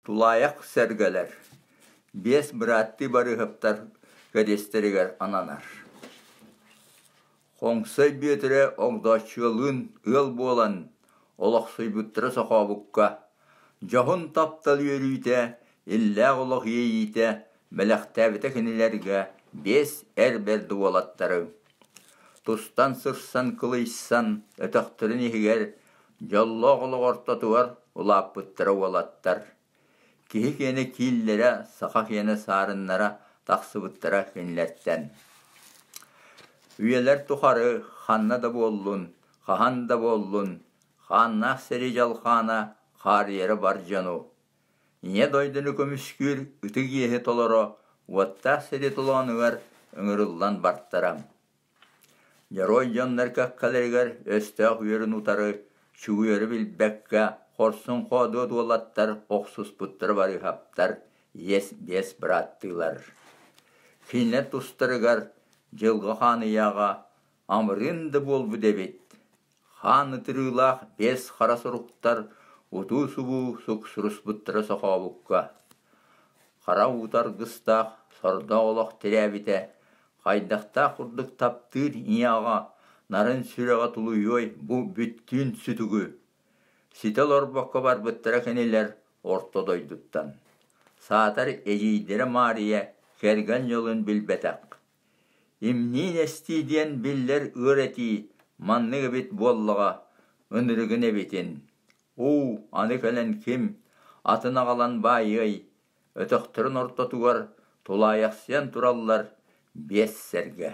Тулаайах сэргэлэр биэс бырааттыы Барыыһаптар кэриэстэригэр ананар. Хоҥсой Бүөтүрэ Огдооччуйалыын ыал буолан олохсуйбуттара Сохообукка дьоһун таптал үөрүүтэ, иллээх олох иэйиитэ бэлэхтээбитэ кинилэргэ биэс эр бэрт уолаттары. Тустан сырсан кылыйсан өтөхтөрүн иһигэр дьоллоох олох ортотугар улааппыттара уолаттар. Киһи киэнэ кииллэрэ, саха киэнэ саарыннара тахсыбыттара кинилэртэн. Үйэлэр тухары ханна да буоллун, хаһан да буоллун, хааннаах сэрии дьалхаана хаарыйара бар дьону. Ийэ дойдуну көмүскүүр ытык иэһи толоро уоттаах сэрии толоонугар ыҥырыллан бартара. Дьоруой дьоннор кэккэлэригэр өстөөх үөрүн утары чугуйары билбэккэ хорсун-хоодуот уолаттар охсуспуттара барыыһаптар иэс биэс бырааттыылар. Кинилэр тустарыгар дьылҕа хаан ыйааҕа амырыын да буолбут эбит. Хаан ытырыылаах биэс хара суруктар утуу-субуу суксуруспуттара сохообукка. Хара уута аргыстаах сордоох олох тирээбитэ Хайдахтаах курдук таптыыр ийэ-аҕа нарын сүрэҕэ тулуйуой бу бүттүүн сүтүгү. Ситэ олорбокко барбыттара кинилэр орто дойдуттан. Саатар эдьиийдэрэ Маарыйа кэргэн дьолун билбэтэх. Имниин эстии диэн биллэр ыар этии маннык эбит буоллаҕа, ынырыгын эбитин. Уу, аны кэлэн ким атын аҕалан баайыай, өтөхтөрүн ортотугар тулаайахсыйан тураллар биэс сэргэ.